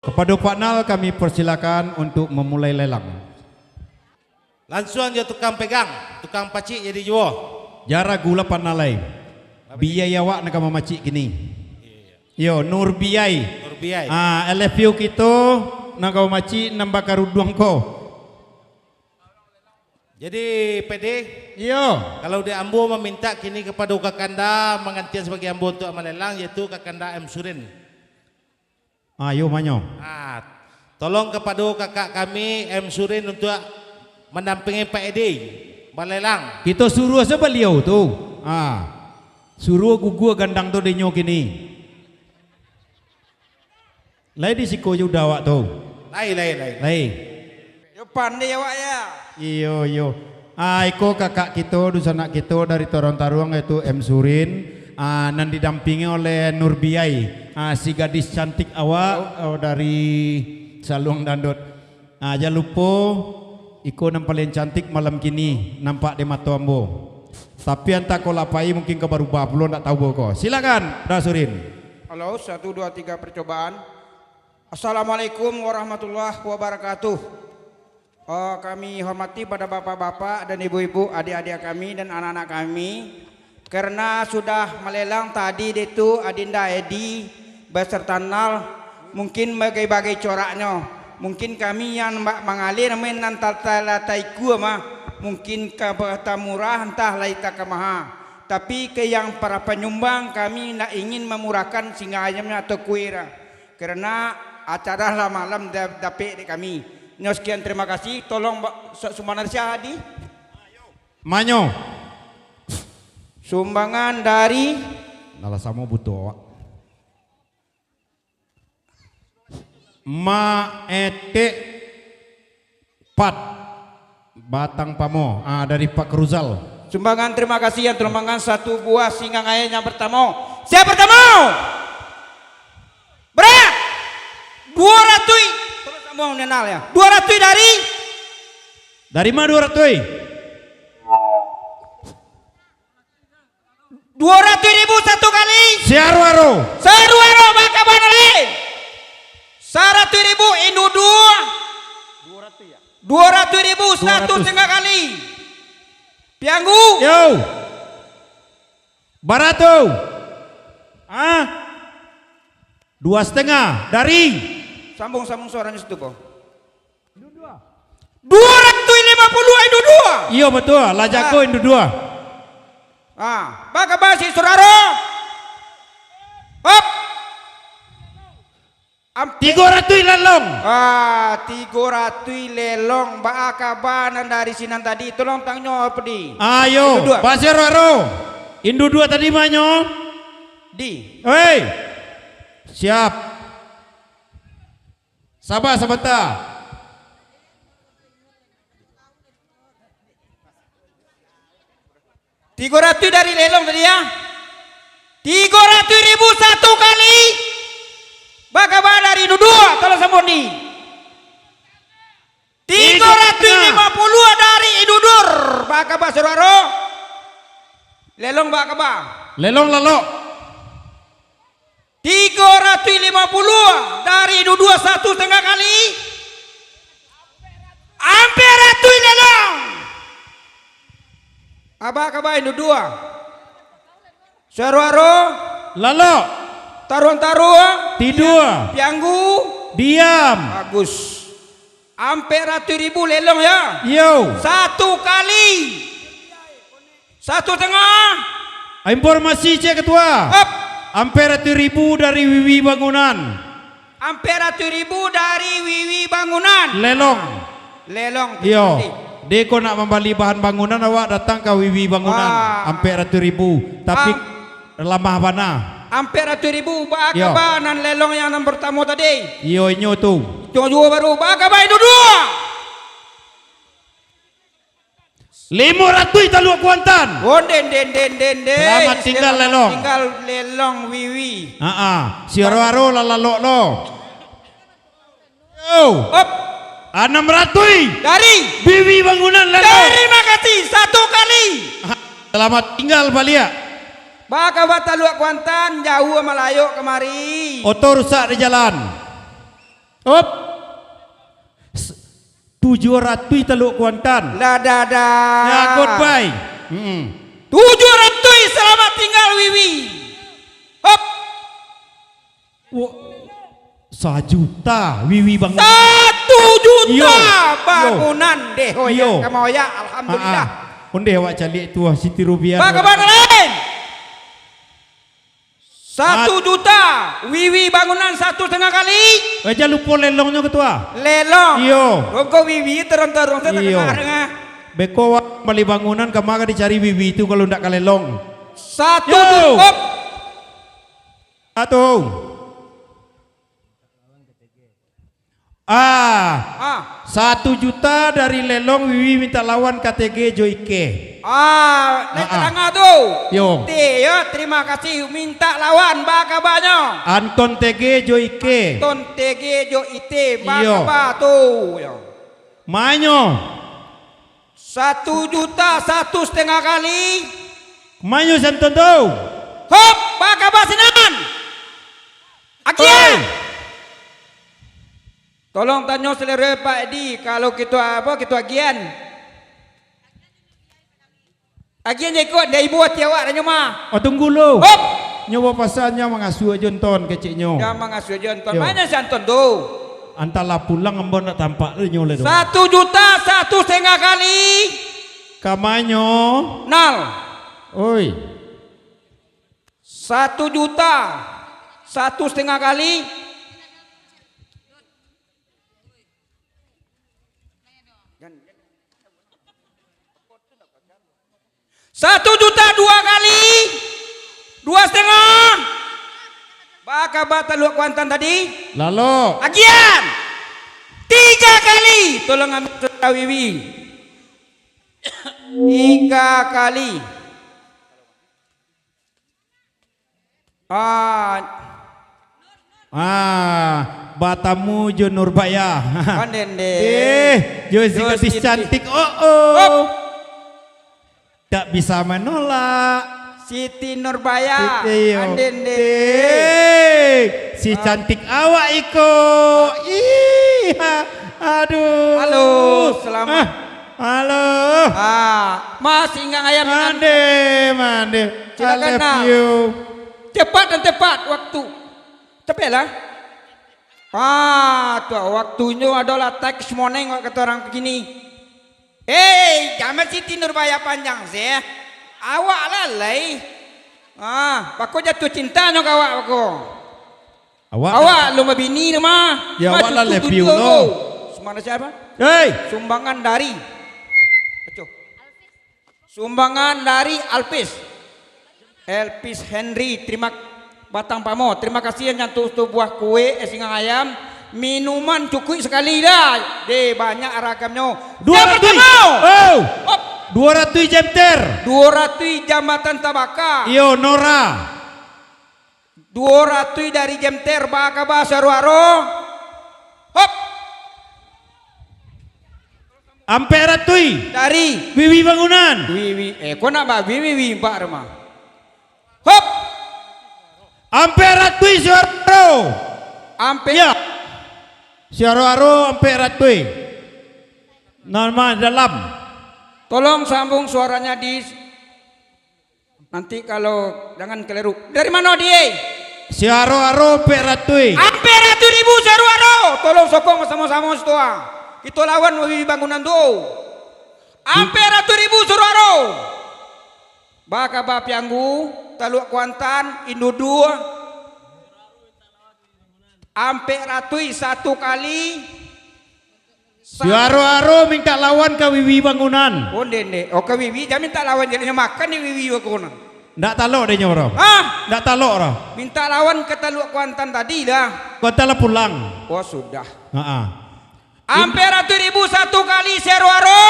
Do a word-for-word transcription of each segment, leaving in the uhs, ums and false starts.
Kepada Pak Nal kami persilakan untuk memulai lelang. Lansuang jo tukang pegang, tukang pacik jadi juo. Jan ragu lah Pak Nal lai. Biai awak nan ka mamacik kini. Iyo, Nur Biai. Nur Biai. Ah, L F U kito nan ka mamacik nan bakaruduang ko. Jadi, P D, iyo, kalau di ambo maminta kini kapado kakanda manggantian sabagai ambo untuak malelang, yaitu kakanda M Surin. Ah, iyo, manyo. Ah, tolong kapado kakak kami M Surin untuak mandampingi Pak Edi malelang. Kito suruah se baliau tu. Ah, suruah gugua gandang tu dinyo kini. Lai di siko jo udah awak tu. Lai, lai, lai. Lai. Yo, pandai awak ya. Iyo, iyo. Ah, iko kakak kito, dunsanak kito dari Taruang-Taruang, yaitu M Surin, ah, nan didampingi oleh Nur Biai, ah, si gadis cantik awak, oh, dari Saluang Dandut. Ah, jan lupo, iko nan paliang cantik malam kini nampak di mato ambo. Tapi antah kok lah pai, mungkin ka barubah pulo, ndak tahu ko. Silakan, Da Surin. Halo, satu, dua, tiga, percobaan. Assalamualaikum warahmatullahi wabarakatuh. Eh, kami hormati pada bapak-bapak dan ibu-ibu, adik-adik kami dan anak-anak kami, karena sudah malelang tadi, dek tu Adinda Edi beserta Nal, mungkin bagai-bagai coraknyo. Mungkin kami yang ma-, mangalir main nan tata-, tata ikua mah, mungkin ka bata murah, antah lai taka maha. Tapi ka yang para panyumbang, kami ndak ingin mamurahkan singa ayamnyo atau kuira. Karena acara lah malam da-, dapek dek kami. Nyo sekian, terima kasih. Tolong ba-, sa-, sumbangan dari sia, Adi? Manyo. Sumbangan dari? Nalah samo buto awak. Ma Etek Pat Batang Pamo, ah, dari Pak Ruzal. Sumbangan, terima kasih, yang sumbangan satu buah singgang ayam yang pertamo. Siapa pertamo? Berat. Dua ratus. Terus sambung, Nenal, ya. Dua ratus dari? Dari ma dua ratus? Dua ratus ribu satu kali. Saruaro. Saruaro, baka bana lai. Saratus ribu, indu duo. Dua ratus ribu, satu setengah kali. Pianggu. Yo. Barato. Ah? Dua setengah. Dari? Sambung, sambung suaranyo situ, Bang. Dua ratus lima puluh indu duo. Iyo, batua. Lah jago indu duo. Ah, baka bana si Suraro. Hop. Am- Tigo ratus lelong. Ah, tigo ratus lelong. Baa kaba nan dari sinan tadi? Tolong tanyo, Pedi. Ayo, indu duo. Baa Suraro. Indu duo tadi manyo? Di. Hei. Siap. Saba sabanta. Tigo ratus dari lelong tadi, ya. Tigo ratus ribu satu kali. Baka bana dari indu duo, tolong sambung di. Tigo ratus lima puluh dari indu duo. Baka bana Suraro. Lelong baka bana. Lelong lalok. Tigo ratus lima puluh dari indu duo satu setengah kali. Ampek ratus lelong. Baa kaba indu duo? Saruaro. Lalok. Taruang-taruang. Tiduo. Pianggu. Diam. Bagus. Ampek ratus ribu lelong, ya? Iyo. Satu kali. Satu tangah. Informasi ciek, Ketua. Op. Ampek ratus ribu dari Wiwi Bangunan. Ampek ratus ribu dari Wiwi Bangunan. Lelong. Lelong. Iyo. Terima kasih. Dek ko nak mambali bahan bangunan, awak datang ka Wiwi Bangunan. Ah. Ampek ratus ribu. Tapi am- Lamah bana. Ampek ratus ribu, baa kaba nan lelong yang nan partamo tadi? Iyo, inyo tu. Cuma juo baru, baa kaba indu duo? Limo ratus Taluak Kuantan. Oh, den, den, den, den, den. Selamat tinggal, lelong. Tinggal lelong, Wiwi. Ha-a. Saruaro lah lalok lo. Yo. Op. Anam ratuih. Dari? Wiwi Bangunan, lelong. Terima kasih, satu kali. Ha, selamat tinggal baliak. Baa kaba Taluak Kuantan, jauah malayok kamari. Oto rusak di jalan. Op. S-, tujuah ratuih Taluak Kuantan. Lah, dah, dah. Ya, goodbye. Mm-mm. Tujuah ratuih, selamat tinggal, Wiwi. Hop. Wo-, sajuta, Wiwi bangunan. Satu juta. Iyo. Bangunan deh, oh, Iyo. Ya, kamu, ya, alhamdulillah. Ah, ah. Ondeh awak caliak tu, ah, Siti Rubiah. Bak kabar lain. Satu juta, Wiwi bangunan satu setengah kali. Eh, jan lupo lelongnyo, Ketua. Lelong. Iyo. Rongko Wiwi terong-terong, saya tak Iyo. Dengar, dengar. Beko awak bali bangunan, kama ka dicari Wiwi tu kalau ndak ka lelong. Satu Yo. Cukup. Satu. Ah, Ah. Satu juta dari lelong Wiwi minta lawan K T G jo Ike. Ah, naik Ah, ah. Tangah tu. Yo. Ite, yo, terima kasih. Minta lawan, baa kabanyo? Anton T G jo Ike. Anton T G jo Ite, baa Iyo. Kaba tu? Yo. Manyo? Satu juta satu setengah kali. Manyo si Anton tu? Hop, baa kaba sinan? Agian. Oi. Tolong tanyo selero Pak Edi, kalau kito apo, kito agian. Agian je ikuik, ndak ibo ati awak, tanyo mah. Oh, tunggu lu. Hop. Nyo bapasan, nyo mangasuah jo Anton keceknyo. Nyo mangasuah jo Anton. Yo. Manyo si Anton tu? Antahlah pulang, ambo ndak tampak tu nyo lai tu. Satu juta satu setengah kali. Kamanyo? Nal. Oi. Satu juta satu setengah kali. Satu juta dua kali dua setengah. Baa kaba Taluak Kuantan tadi? Lalo. Agian. Tiga kali. Tolong ambil Saudara Wiwi. Tiga kali. Ah. Ah, batamu jo Nurbaya. Kan dende. Eh, jo si Jo gadis si gadis. Cantik. Oh, oh. Hop. Tak bisa menolak. Siti Nurbaya. Siti, yo. Kan dende. Eh, si Ah. cantik awak iko. Ih, ha, aduh. Halo, selamat. Ah. Halo. Ah, Mas Inggang Ayam. Mande, mande. Silakan, I love nak. You. Cepat dan tepat waktu. Cepatlah. Ah, tu waktunyo adalah text morning, kata orang kini. Hei, jaman Siti Nurbaya panjang seh. Awak lalai. Ah, bako jatuah cintanyo ka awak bako. Awak Awak alun babini tu mah. Ya, awak lah love you tu. Sumbangan dari siapa? Hei. Sumbangan dari. Acuh. Sumbangan dari Alpis. Elpis Henry, terima Batang Pamo. Terima kasih yang nyantuk tu buah kue, es inggang ayam. Minuman cukuik sekali dah. Deh, banyak ragamnyo. Dua ratus. Yang pertama. Oh. Hop. Dua ratus Jemter. Dua ratus Jambatan Tabaka. Iyo, Nora. Duo ratuih dari Jemter, baa kaba, Saruaro? Hop! Ampek ratuih. Dari? Wiwi Bangunan. Wiwi, eh, ko nak ba Wiwi, Wiwi, Pak Rema. Hop! Ampek ratuih, Saruaro. Ampek. Ya. Saruaro ampek ratuih. Normal dalam. Tolong sambung suaranya di Nanti kalau, jangan keliru. Dari mano, Di? Saruaro ampek ratuih. Ampek ratuih ribu Saruaro. Tolong sokong samo-samo situ, ah. Kito lawan Wiwi Bangunan tu. Ampek ratuih ribu Saruaro. Baa kaba Pianggu, Taluak Kuantan, Indudur. Ampek ratuih satu kali. Sa- Saruaro mintak lawan ka Wiwi Bangunan. Onde, onde. Oh, ka Wiwi, jan mintak lawan, jan nyo makan di Wiwi Bangunan. Ndak talok deh nyo, bro. Hah? Ndak talok, bro. Mintak lawan ka Taluak Kuantan tadi dah. Kuantan lah pulang. Oh, sudah. Ha-ah. Ampek ratuih ribu satu kali, Saruaro.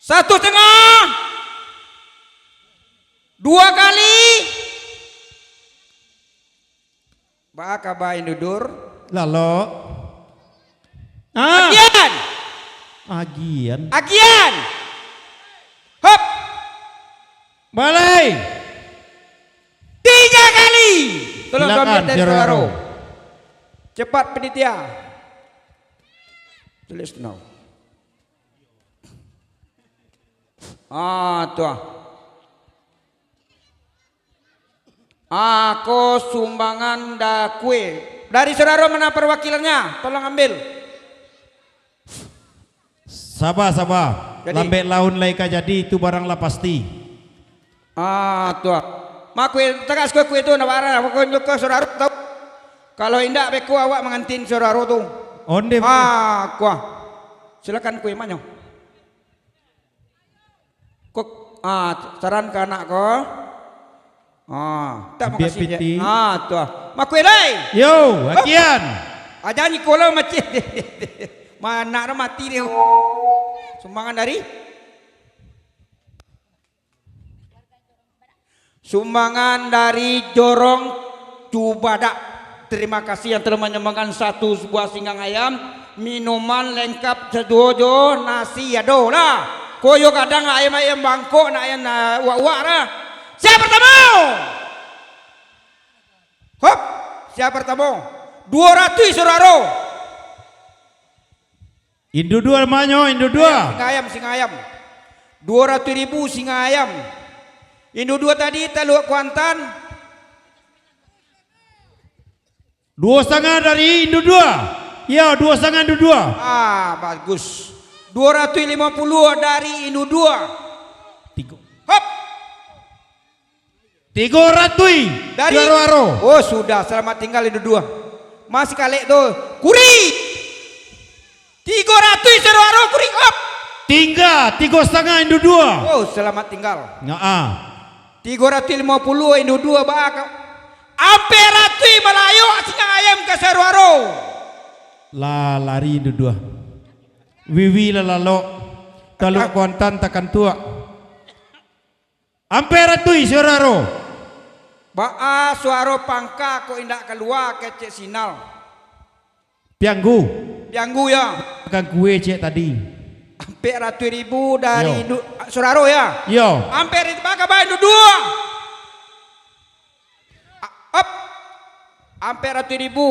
Satu setengah. Dua kali. Baa kaba, Indudur? Lalok. Ah. Agian. Agian. Agian. Hop. Balai. Tiga kali. Tolong. Silakan, kami dari Saruaro. Saruaro. Cepat, panitia. Tulis no. Ah, tuh. Ako sumbangan da kue. Dari saudara mana perwakilannya? Tolong ambil. Saba, saba. Jadi? Lambek laun lai ka jadi, itu barang lah pasti. Ah, tuh. Ma kue, takas kue, kue tu nak barang, pokoknyo ke saudara tahu. Kalau indak, beko awak mangantin saudara tu. Onde, ah, kuah. Silakan kue manyo. Kok, ah, saran ka anak ko. Ah, tak. Ambiak makasih, piti. Ah, tuh. Ma kue lai. Yo, agian. Aja ni kola macam. Ma anak dah mati dia. Sumbangan dari? Sumbangan dari Jorong Cubadak. Terima kasih yang telah menyumbangkan satu buah singgang ayam, minuman lengkap saduo jo nasi ado lah. Koyo kadang ayam-ayam bangkok, nak ayam, ah, uwak-uwak lah. Siapa pertama? Hop, siapa pertama? Dua ratus saudara. Indu dua manyo, indu dua. Singa ayam, singa ayam. Dua ratus ribu singa ayam. Indu dua tadi taluak Kuantan. Duo sanga dari indu dua. Iyo, duo sanga indu dua. Ah, bagus. Dua ratus lima puluh dari indu dua. Tigo. Hop. Tigo ratuih. Dari? Suaro-aro. Oh, sudah, selamat tinggal indu dua. Masih kalek tu. Kurik. Tigo ratuih suaro-aro, kurik, op. Tingga, tigo satangah indu dua. Oh, selamat tinggal. Ngaa. Tigo ratuih limo puluah indu dua baa ka. Ampek ratuih balayok singa ayam ka suaro-aro. Lah lari indu dua. Wiwi lah lalok. Taluak Kuantan takantuak. Ampek ratuih suaro-aro. Baa suaro pangka kok indak kalua kecek sinal? Pianggu. Pianggu, yo. Makan kue cek tadi. Ampek ratuih ribu dari Yo. indu-, suaro, yo? Yo. Ampek ratuih, baa kaba indu dua? A-, op. Ampek ratuih ribu.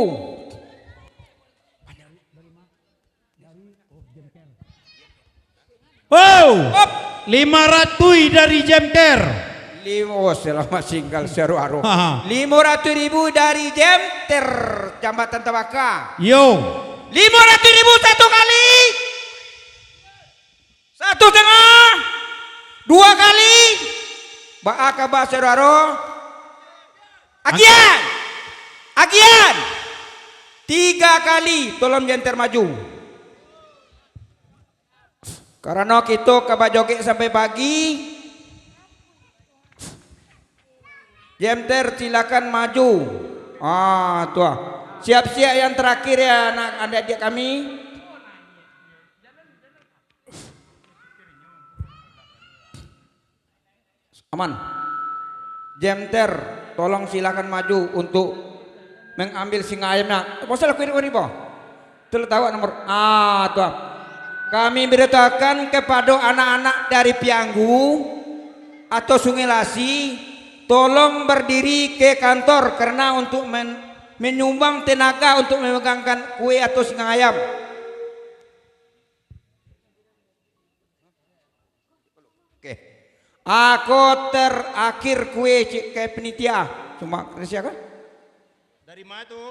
Oh! Op. Lima ratuih dari Jemter. Limo, oh, selamat tinggal suaro-aro. Ha. Limo ratuih ribu dari Jemter, Jambatan Tabaka. Yo. Limo ratuih ribu satu kali. Satu satangah. Dua kali. Baa kaba suaro-aro? Agian. Agian. Tiga kali. Tolong Jemter maju. Karano kito ka bajogek sampai pagi. Jemter, silakan maju. Ah, tuah. Siap-siap yang terakhir ya, anak adik kami. Aman. Jemter, tolong silakan maju untuk mengambil singa ayamnya. Bosal aku ini, ini, boh. Itulah tahu nomor. Ah, tuh. Kami beritahukan kepada anak-anak dari Pianggu atau Sungai Lasi, tolong berdiri ke kantor karena untuk men-, menyumbang tenaga untuk memegangkan kue atau singa ayam. Oke. Ako terakhir kue cik ke penitia. Cuma dari siapa? Dari mana tu?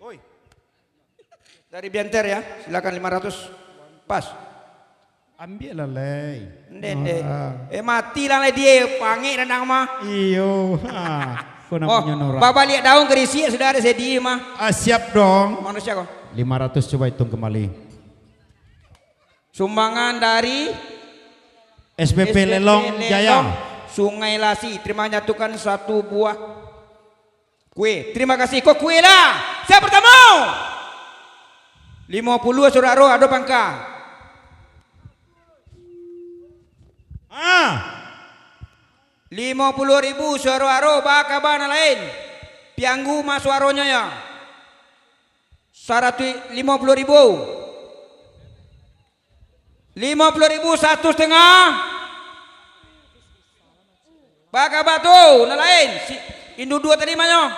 Oi. Dari Bianter ya. Silakan lima ratus. Pas. Ambiaklah, Lei. Ndek, ndek. Ah. Eh, mati lah, Lei, dia. Pangik dan nang mah. Iyo. Ha. Kau nak Oh, punya norak. Babaliak daun kerisiak sudah ada sedi mah. Ah, siap dong. Manusia kau. Lima ratus coba hitung kembali. Sumbangan dari S P P S P P Lelong Lelong Jaya. Sungai Lasi. Terima nyatukan satu buah kue. Terima kasih. Kok kue lah? Siapa pertama? Lima puluh suaro ado pangka. Ah. Lima puluh ribu suaro-aro, baa kaba nan lain? Pianggu mah suaronyo ya. Saratuih limo puluah ribu. Limo puluah ribu, satu satangah. Baa kaba tu, nan lain? Si Indu duo tadi manyo?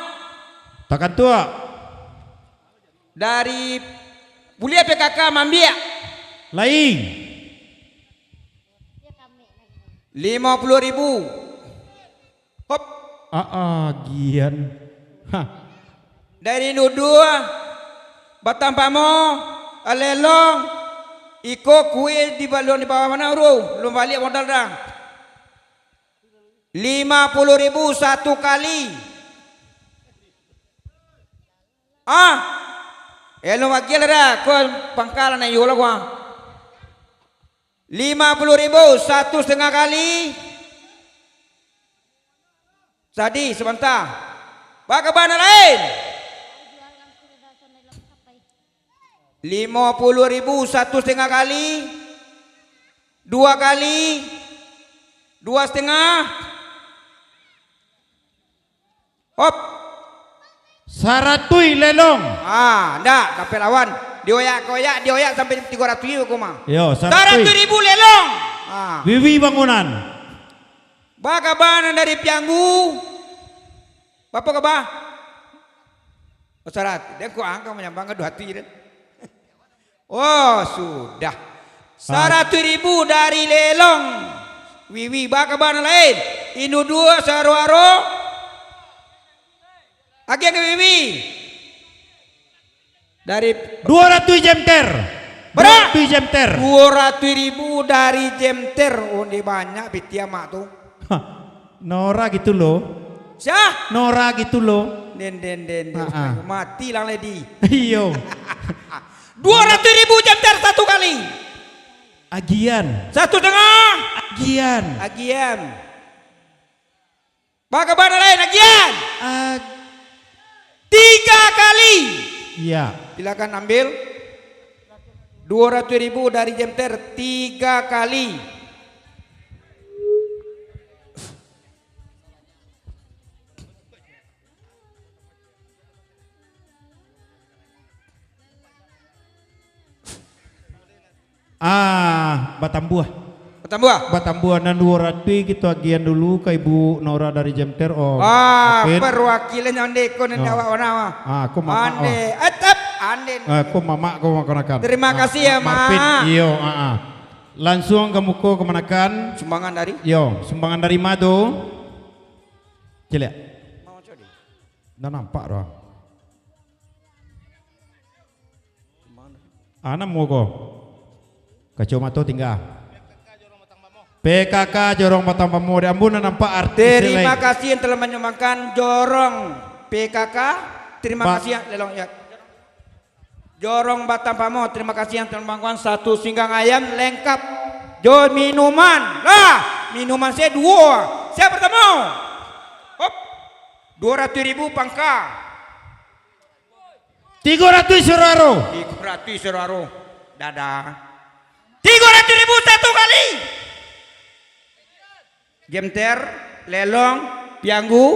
Takantuak. Dari buliah P K K maambiak. Lai. Limo puluah ribu. Hop. Aa, gian. Hah. Dari Induk Duo, Batang Pamo, Lelong, iko kue di balun di bawah mano, Bro? Alun baliak modal dah. Limo puluah ribu satu kali. Ah, eh, alun bagian lah dah. Ko pangka lah naiak lah ko. Limo puluah ribu, satu satangah kali. Sadi, sabanta. Baa kaba nan lain? Limo puluah ribu, satu satangah kali. Dua kali. Dua satangah. Hop. Saratuih Lelong. Ah, ndak, kapek lawan. Dioyak-oyak, dioyak sampai tigo ratuih ko mah. Yo, saratuih. Saratuih ribu Lelong. Ah. Wiwi Bangunan. Baa kaba nan dari Pianggu? Baa kaba? Oh, saratuih. Den ko angka manyambang ka duo ratuih den. Oh, sudah. Sa- Saratuih ribu dari Lelong. Wiwi, baa kaba nan lain? Induk Duo, Saro-aro. Agiah ka Wiwi. Dari Duo ratuih Jemter. Bara? Duo ratuih Jemter. Duo ratuih ribu dari Jemter. Onde banyak piti amak tu. Hah. Nora gitu lo. Sia? Nora gitu lo. Den, den, den, den. Ha, ha. Mati lah, Ledi. Iyo. Duo ratuih ribu Jemter satu kali. Agian. Satu satangah. Agian. Agian. Baa kaba nan lain, agian. Ag- Tiga kali. Iya. Silakan ambil. Duo ratuih ribu dari Jemter tiga kali. Ah, batambuah. Batambuah? Batambuah, nan duo ratuih kito agiahan dulu ka Ibu Nora dari Jemter, Om. Ah, Apin. Perwakilan nan dek ko nan Ah. awak warna, ah. Ah, ko mamak, Ande, oh. Etep, ande. Ah, ko mamak, ko makan-makan. Terima Ah, kasih ya, Mak Marpin. Mak. Iyo, ah, ah. Langsung ka muko kamanakan. Sumbangan dari? Iyo, sumbangan dari ma tu? Ciliak. Mau codi. Ndak nampak doh. Anam muko. Kaco mato tingga. P K K Jorong Batang Pamo. Di ambo nan nampak artis Terima lai. kasih yang telah menyumbangkan Jorong P K K. Terima Ba- kasih ya, Lelong ya. Jorong Batang Pamo, terima kasih yang telah menyumbangkan satu singgang ayam lengkap. Jo minuman. Lah, minuman saya duo. Saya pertama. Hop. Duo ratuih ribu pangka. Tigo ratuih saro-aro. Tigo ratuih saro-aro. Dadah. Tigo ratuih ribu satu kali. Jemter, Lelong, Pianggu.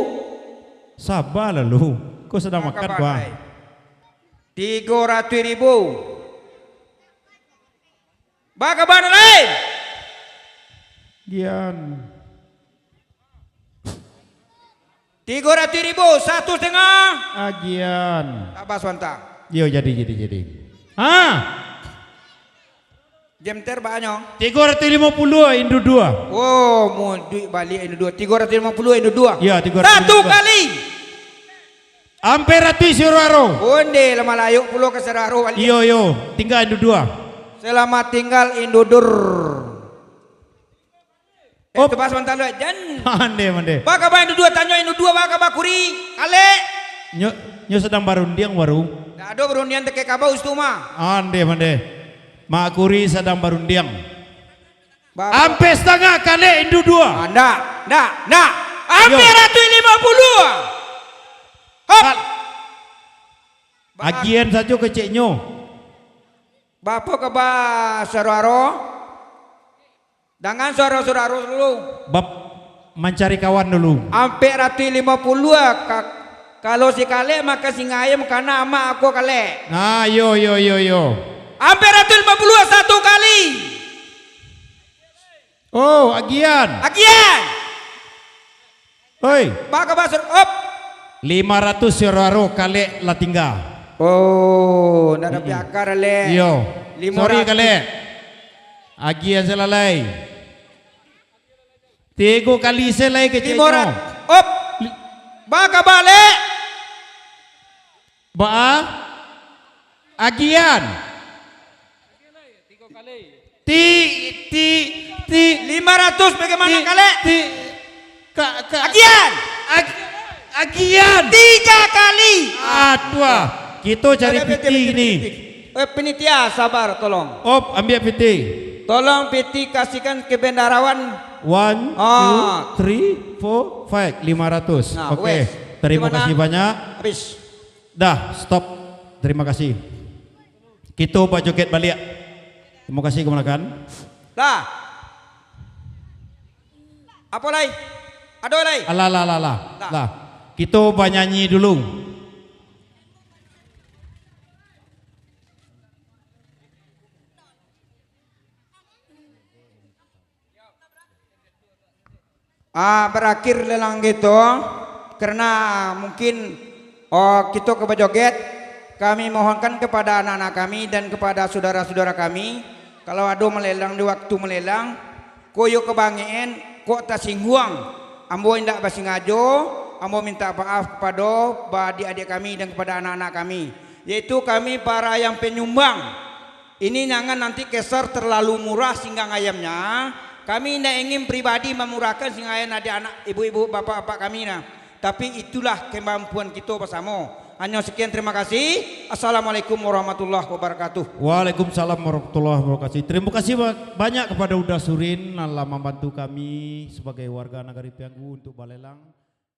Saba lah lu. Ko sadang makan, Bah. Tigo ratuih ribu. Baa kaba nan lain? Gian. Tigo ratuih ribu, satu satangah. Agian. Tabas wanta. Iyo, jadi, jadi, jadi. Ha? Jemter banyo. Tigo ratuih limo puluah, Indu duo. Oh, muduik baliak Indu duo. Tigo ratuih limo puluah, Indu duo. Iyo, tigo ratuih limo puluah. Satu kali. Ampek ratuih saro-aro. Onde lah malayok pulo ka saro-aro baliak. Iyo, iyo. Tingga Indu duo. Selamat tinggal, Indu dur. Eh, Op. Coba sabanta dulu, Jan. Ande, mande. Baa kaba Indu duo, tanyo Indu duo, baa kaba Kuri, Kalek. Nyo, nyo sadang barundiang baru. Ndak ado barundiang takeh kabau situ mah. Ande, mande. Mak Kuri sadang barundiang. Ba- Ampek satangah Kalek Indu duo. Ah, ndak, ndak, ndak. Ampek Yo. ratuih limo puluah. Hop. Kal-, Ba- Agian sajo keceknyo. Baa kaba saro-aro? Dangan saro-saro dulu. Bab mancari kawan dulu. Ampek ratuih limo puluah, ka-, kalau si Kalek makan singa ayam, kana amak ako Kalek. Nah, yo, yo, yo, yo. Ampek ratuih limo puluah satu kali. Oh, agian. Agian. Oi. Baa kaba sar-, op. Lima ratus saro-aro Kalek lah tingga. Oh. Ndak ado piakar, Lek. Iyo. Limo ratus. Sorry, Kalek. Agiah se lah lai. Tigo kali se lai keceknyo. Limo ratus. Op. Ba ka baliak. Baa? Agian. Ti, ti, ti. Lima ratus bagaimana, ti, Kalek? Ti, ka, ka, agian. Ag-, agian. Tiga kali. Aduh, ah. Kito cari piti ni. Eh, panitia, sabar, tolong. Op, ambiak piti. Tolong piti kasihkan ke bendarawan. One, ah, two, three, four, five. Lima ratus. Nah, oke. Wes. Terima kasih banyak. Habis. Dah, stop. Terima kasih. Kito bajoget baliak. Terima kasih, kamanakan. Lah. Apo lai? Ado lai? Alah, lah, lah, lah. Lah. Lah. Kito banyanyi dulu. Ah, barakhir lelang kito, karena mungkin, oh, kito ka bajoget, kami mohonkan kepada anak-anak kami dan kepada saudara-saudara kami, kalau ado malelang di waktu malelang, kok iyo kabangek-an, kok tasingguang, ambo indak basingajo, ambo minta maaf kapado ba-, adik-adik kami dan kepada anak-anak kami, yaitu kami para yang penyumbang. Ini jangan nanti keser terlalu murah singgang ayamnya. Kami indak ingin pribadi mamurahkan singgang ayam adik anak, ibu-ibu, bapak-bapak kami nah. Tapi itulah kemampuan kito basamo. Hanyo sekian, terima kasih. Assalamualaikum warahmatullahi wabarakatuh. Waalaikumsalam warahmatullahi wabarakatuh. Terima kasih ba-, banyak kepada Uda Surin yang lah mambantu kami sebagai warga Nagari Pianggu untuk balelang.